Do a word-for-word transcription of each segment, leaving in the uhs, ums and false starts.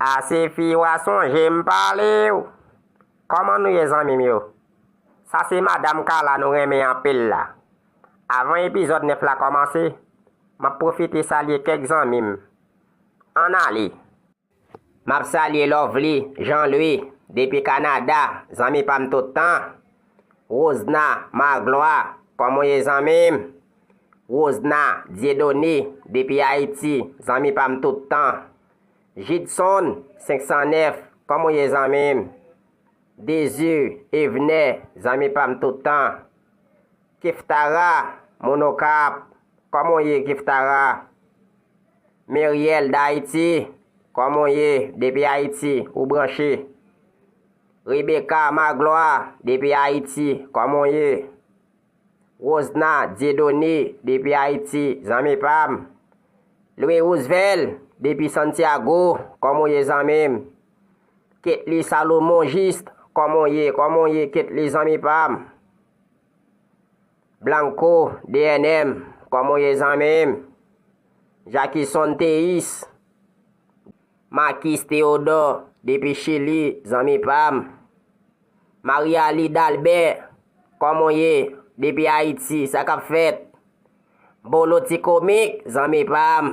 Asefi, w a sonje m pale w. Kòman nou ye, zanmi m yo? Sa se madanm Kala nou renmen anpil la. Avan epizòd nèf la kòmanse, m ap pwofite salye kèk zanmi m. Ann ale. M ap salye Lovely Jean Louis depi Kanada, zanmi pa m tout tan. Rosna Magloire, kòman w ye, zanmi m? Rosna Dieudonné depi Ayiti, zanmi pa m tout tan. Jidson senk san nèf, kòman w ye, zanmi m? Désir Evener, zanmi pa m tout tan. Keftara, moun Okap, kòman w ye, Keftara? Meriel Dayiti, kòman w ye? Depi Ayiti, ou branche. Rebecca Magloire, depi Ayiti, kòman w ye? Rosna Dieudonné, depi Ayiti, zanmi pa m. Louis Roosevelt, depi Santiago, kòman w ye, zanmi m? Ketly Salomon Juste, kòman w ye? Kòman w ye, Ketly, zanmi pa m? Blanco D N M, kòman w ye, zanmi m? Jackson Théis, Marquis Théodore, depi Chili, zanmi pa m. Maria Lidalbert, kòman w ye? Depi Ayiti, sa k ap fèt? Bolo Ti Komik, zanmi pa m.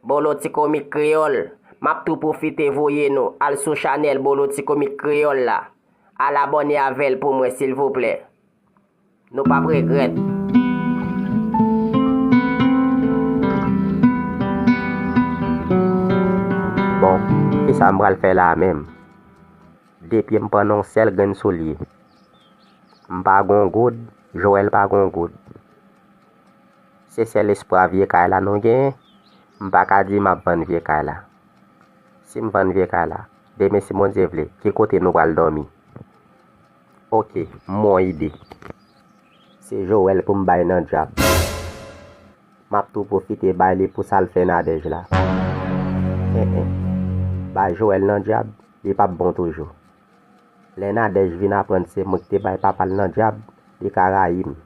Bolo Ti Komik Kreyòl, m ap tou pwofite voye nou al sou chanèl Bolo Ti Komik Kreyòl la. Al abòne avè l pou mwen, silvouplè. Nou p ap regrèt. Bon, kisa m pral fè la a menm? De pye m pa nan yon sèl grenn soulye. M pa gen yon goud, Joel pa gen yon goud. Se sèl espwa vye kay la nou genyen. M pa ka di m ap vann vye kay la. Si m vann vye kay la, demen si Bondye vle, ki kote nou pral dòmi? Oke, m gon ide. Se Joel pou m bay nan djab. M ap tou pwofite bay li pou sa l fè Nadège la. En en. Bay Joel nan djab, li p ap bon toujou. Lè Nadège vin aprann se mwen ki te bay papa l nan djab, li ka rayi m.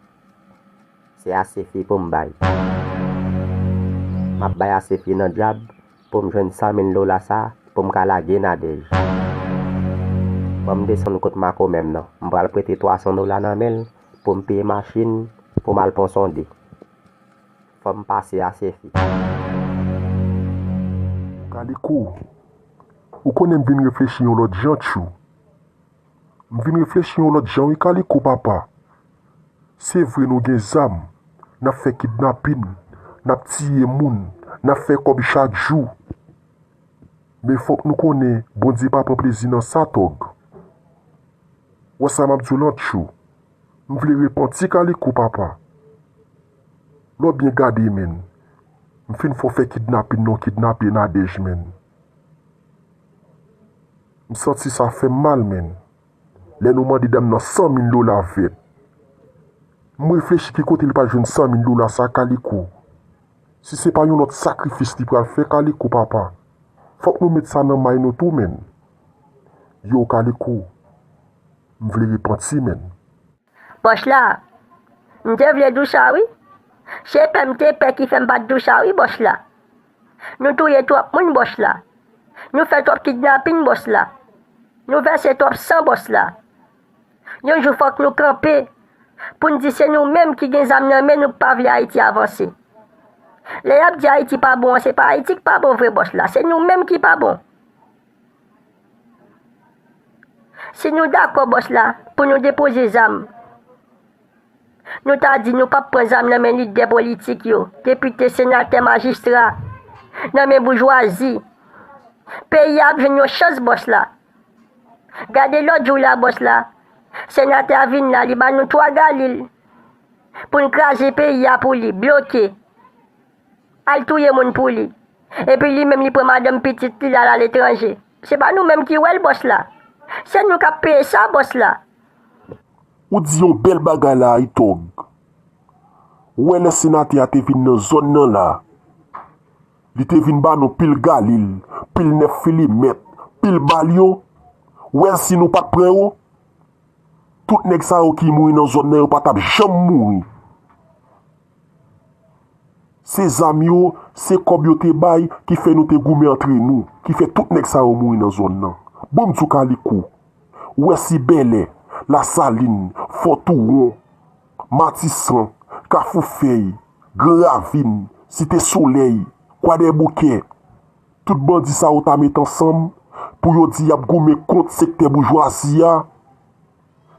Se Asefi pou m bay. M ap bay Asefi nan djab pou m jwenn san mil dola sa pou m ka lage Nadège. Ban m desann kot makomè m nan. M pral prete twa san dola nan men l pou m peye machin pou m al pran sonde. Fò m pase Asefi. Kaliko, ou konnen m vin reflechi yon lòt jan, tchou. M vin reflechi yon lòt jan wi, Kaliko papa. Se vre nou gen zam, n ap fè kidnapin, n ap tiye moun, n ap fè kòb chak jou. Men fòk nou konnen Bondye pa pran plezi nan sa, tòg. Wè sa m ap di w lan, tchou. M vle repanti, Kaliko papa. Lè w byen gade, menn, m fin fè w fè kidnapin nan w kidnape Nadège, menn. M santi sa fè m mal, menn. Lè nou mande dam nan san mil dola vèt. M reflechi ki kote li pral jwenn san mil dola sa, Kaliko. Si se pa yon lòt sakrifis li pral fè, Kaliko papa, fòk nou met sa nan may nou tou, menn. Yo, Kaliko, m vle repanti, menn. Bòs la, m te vle di w sa wi. Se pè m te pè ki fè m pa t di w sa wi, bòs la. Nou touye twòp moun, bòs la. Nou fè twòp kidnapin, bòs la. Nou vèse twòp san, bòs la. Yon jou fòk nou kanpe pou n di se nou menm ki gen zam nan men nou k pa vle Ayiti avanse. Lè y ap di Ayiti pa bon an, se pa Ayiti k pa bon vre, bòs la. Se nou menm ki pa bon. Si nou dakò, bòs la, pou nou depoze zam, nou ta di nou p ap pran zam nan men lidè politik yo, depite, senatè, majistra, nan men boujwazi. Peyi a ap jwenn yon chans, bòs la. Gade lòt jou la, bòs la, senatè a vin la, li ba nou twa galil pou n kraze peyi a pou li, bloke. Al touye moun pou li. Epi li menm li pran madanm, pitit li, l al aletranje. Se pa nou menm ki wè l, bòs la. Se nou k ap peye sa, bòs la. Ou di yon bèl bagay la, Itòg. Ou wè lè senatè a te vin nan zòn nan la, li te vin ba nou pil galil, pil nèf milimèt, pil bal yo. Ou wè si nou pa t pran yo, tout nèg sa yo ki mouri nan zòn nan yo pa t ap janm mouri. Se zam yo, se kòb yo te bay ki fè nou te goumen antre nou, ki fè tout nèg sa yo mouri nan zòn nan. Bon, m di w Kaliko, ou wè si Bèlè, Lasalin, Fòtouwon, Matisan, Kafou Fèy, Gran Ravin, Site Solèy, Kwadèboukè, tout bandi sa yo ta met ansanm pou yo di y ap goumen kont sektè boujwazi a,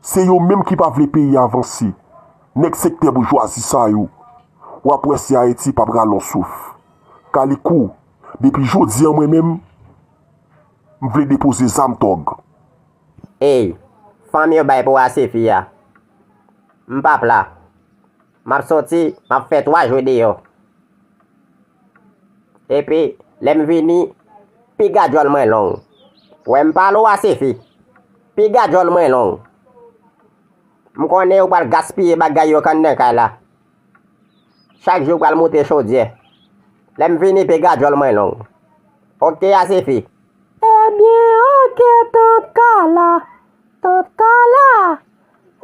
se yo menm ki pa vle peyi a vanse. Nèg sektè boujwazi sa yo, w ap wè si Ayiti p ap rale yon souf. Kaliko, depi jodi a mwen menm, m vle depoze zam tòg. Ey, fanm yo bay pou Asefi a. M p ap la. M ap soti, m ap fè twa jou deyò. Epi, lè m vini, piga djòl mwen long. Wè m pale w Asefi. Piga djòl mwen long. M konnen ou pral gaspiye bagay yo k anndan kay la. Chak jou pral moute chodyè. Lè m vini, piga djòl mwen long. Oke, Asefi. Ebyen, oke, tant Kala. Tant Kala,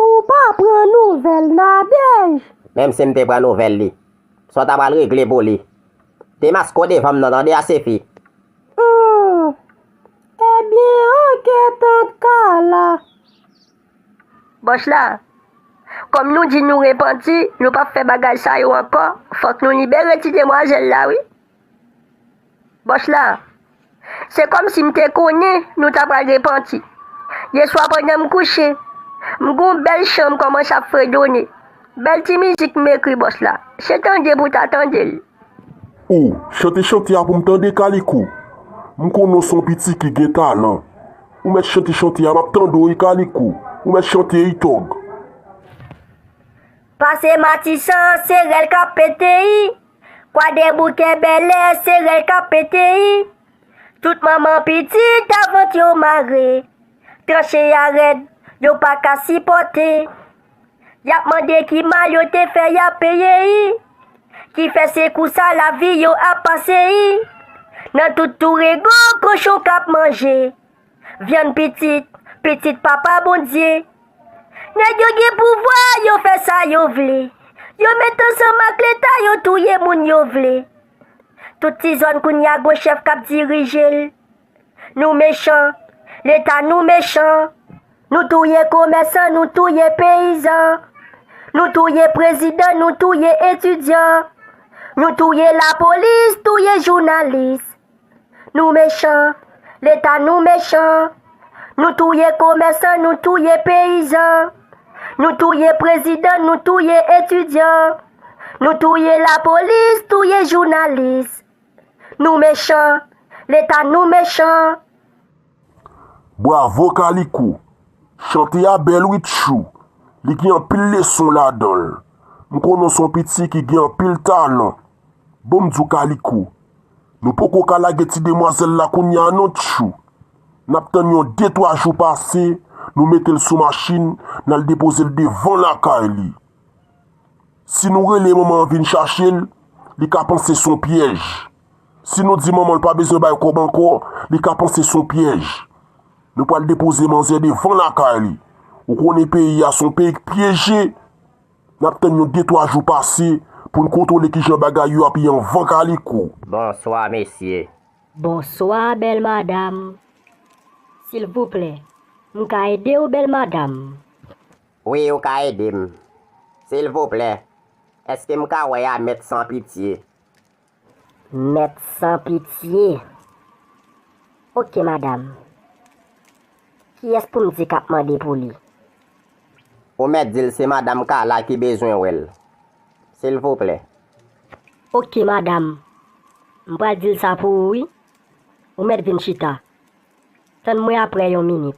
ou pa pran nouvèl Nadège? Menm si m te pran nouvèl li, sa w ta pral regle pou li? Demaske w devan m nan, tande, Asefi. Hmm. Ebyen, oke, tant Kala. Bòs la, kòm nou di nou repanti, nou p ap fè bagay sa yo ankò, fòk nou libere ti demwazèl la, wi. Bòs la, se kòmsi m te konnen nou ta pral repanti. Yèswa pandan m kouche, m gen yon bèl chan m kòmanse ap fredone. Bèl ti mizik m ekri, bòs la. Se tande pou w ta tande l. O, chante chante a pou m tande, Kaliko. M konnen w se yon piti ki gen talan. Ou mèt chante chante a, m ap tande w wi, Kaliko. Ou mèt chante wi, tòg. Pase Matisan, se rèl k ap pete wi. Kwadèboukè, Bèlè, se rèl k ap pete wi. Tout manman pitit, avant yo mare. Tranche a rèd, yo pa ka sipòte. Y ap mande ki mal yo te fè, y ap peye wi. Ki fè se kou sa lavi yo ap pase wi. Nan tout tou rego, kochon k ap manje. Vyann pitit, pitit Papa Bondye. Nèg yo gen pouvwa, yo fè sa yo vle. Yo met ansanm ak Leta, yo touye moun yo vle. Tout ti zòn kounye a gon chèf k ap dirije l. Nou mechan, Leta nou mechan. Nou touye komèsan, nou touye peyizan. Nou touye prezidan, nou touye etidyan. Nou touye lapolis, touye jounalis. Nou mechan, Leta nou mechan. Nou touye komèsan, nou touye peyizan. Nou touye prezidan, nou touye etidyan. Nou touye lapolis, touye jounalis. Nou mechan, Leta nou mechan. Bravo Kaliko! Chante a bèl wi tchou. Li gen anpil leson ladan l. M konnen w se yon piti ki gen anpil talan. Bon m di w Kaliko, nou poko ka lage ti demwazèl la kounye a non tchou. N ap tann yon de twa jou pase, nou mete l sou machin, n al depoze l devan lakay li. Si nou rele manman an vin chache l, li ka panse se yon pyèj. Si nou di manman l pa bezwen bay kòb ankò, li ka panse se yon pyèj. Nou pral depoze manzè devan lakay li. Ou konnen peyi a se yon peyi k pyeje. N ap tann yon de twa jou pase pou n kontwole kijan bagay yo ap ye anvan Kaliko. Bonswa mesye. Bonswa bèl madam. Silvouplè, m ka ede w bèl madam? Wi, ou ka ede m. Silvouplè, èske m ka wè a Mèt San Pitye? Mèt San Pitye. Oke madam. Kiyès pou m di k ap mande pou li? Ou mèt di l se madanm Kala ki bezwen wè l. Silvouplè. Oke madam. M pral di l sa pou ou wi. Ou mèt vin chita. Tann mwen apre yon minit.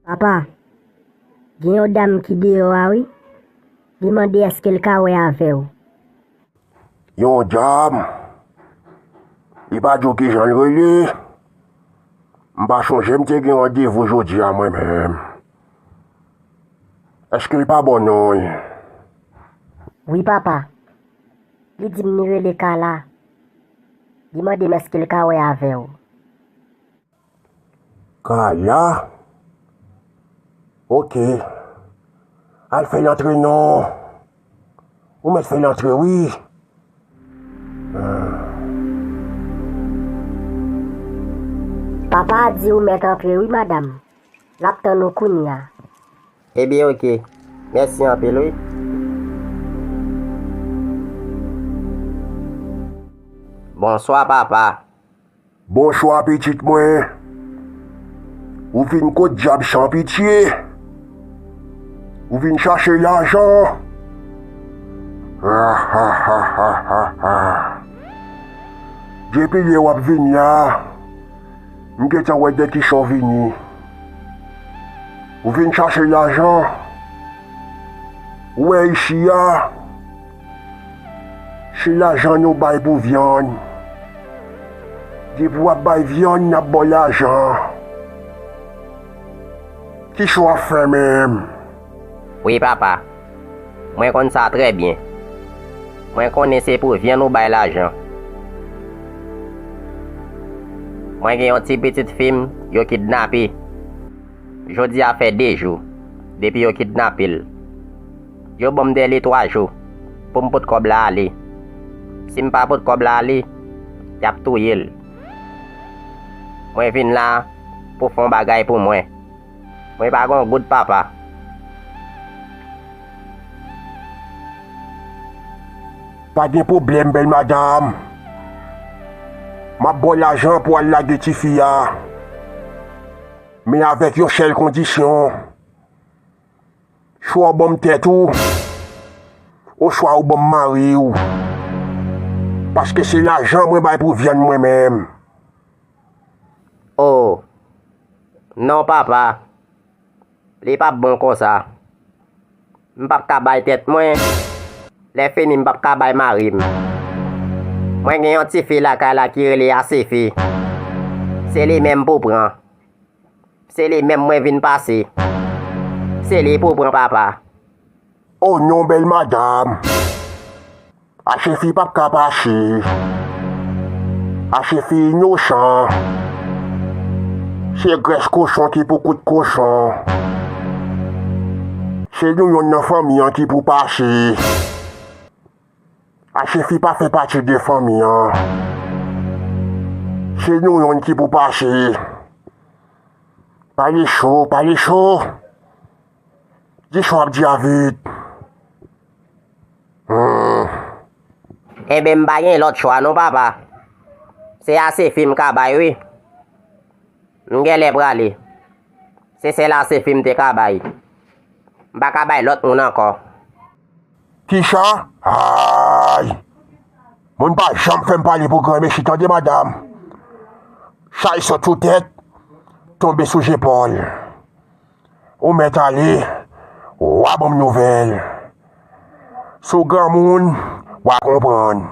Papa, gen yon dam ki deyò a wi. Li mande èske l ka wè avè w. Yon dam? Li pa di w kijan l rele? M pa chonje m te gen randevou jodi a mwen menm. Èske l pa ba w non l? Wi papa. Li di m li rele Kala. Li mande m èske l ka wè avè w. Kala? Oke. Al fè l antre non. Ou mèt fè l antre wi. Papa a di ou mèt antre wi, madanm. L ap tann ou kounye a. Ebyen, oke. Mèsi anpil, wi. Bonswa, papa. Bonswa, pitit mwen. Ou vin kot dyab san pitye? Ou vin chache lajan? Depi lè w ap vini a, m gentan wè de kichon vini. Ou vin chache lajan? Ou wè isi a? Se lajan nou bay pou vyann. Depi w ap bay vyann, n ap ba w lajan. Kisa w ap fè menm? Wi, papa. Mwen konn sa trè byen. Mwen konnen se pou vyann ou bay lajan. Mwen gen yon ti pitit fi m yo kidnape. Jodi a fè de jou depi yo kidnape l. Yo ban m dèle twa jou pou m pot kòb la ale. Si m pa pot kòb la ale, y ap touye l. Mwen vin la pou fè yon bagay pou mwen. Mwen pa gen yon goud, papa. Pa gen pwoblèm, bèl madanm. M ap ba w lajan pou w al lage tifi a. Men avèk yon sèl kondisyon. Swa w ban m tèt ou, oswa ou ban m mari w. Paske se lajan mwen bay pou vyann mwen menm. O, non, papa. Li p ap bon konsa. M p ap ka bay tèt mwen. Lè fini, m p ap ka bay mari m. Mwen gen yon tifi lakay la ki rele Asefi. Se li menm pou pran. Se li menm mwen vin pase. Se li pou pran, papa. O non, bèl madanm. Asefi p ap ka pase. Asefi inosan. Se grès kochon ki pou kout kochon. Se nou yonn nan fanmi an ki pou pase. Asefi pa fè pati de fanmi an. Se nou yonn ki pou pase. Pale cho, pale cho. Di sa w ap di a vit. Hmm. Enben, m pa gen lòt chwa non, papa. Se Asefi m ka bay, wi. M genlè prale. Se sèl Asefi m te ka bay. M pa ka bay lòt moun ankò. Kisa? Ay! Moun pa janm fè m pale pou granmesi, tande, madanm. Chay sot sou tèt, tonbe sou zepòl. Ou mèt ale, w a ban m nouvèl. Si w granmoun, w a konprann.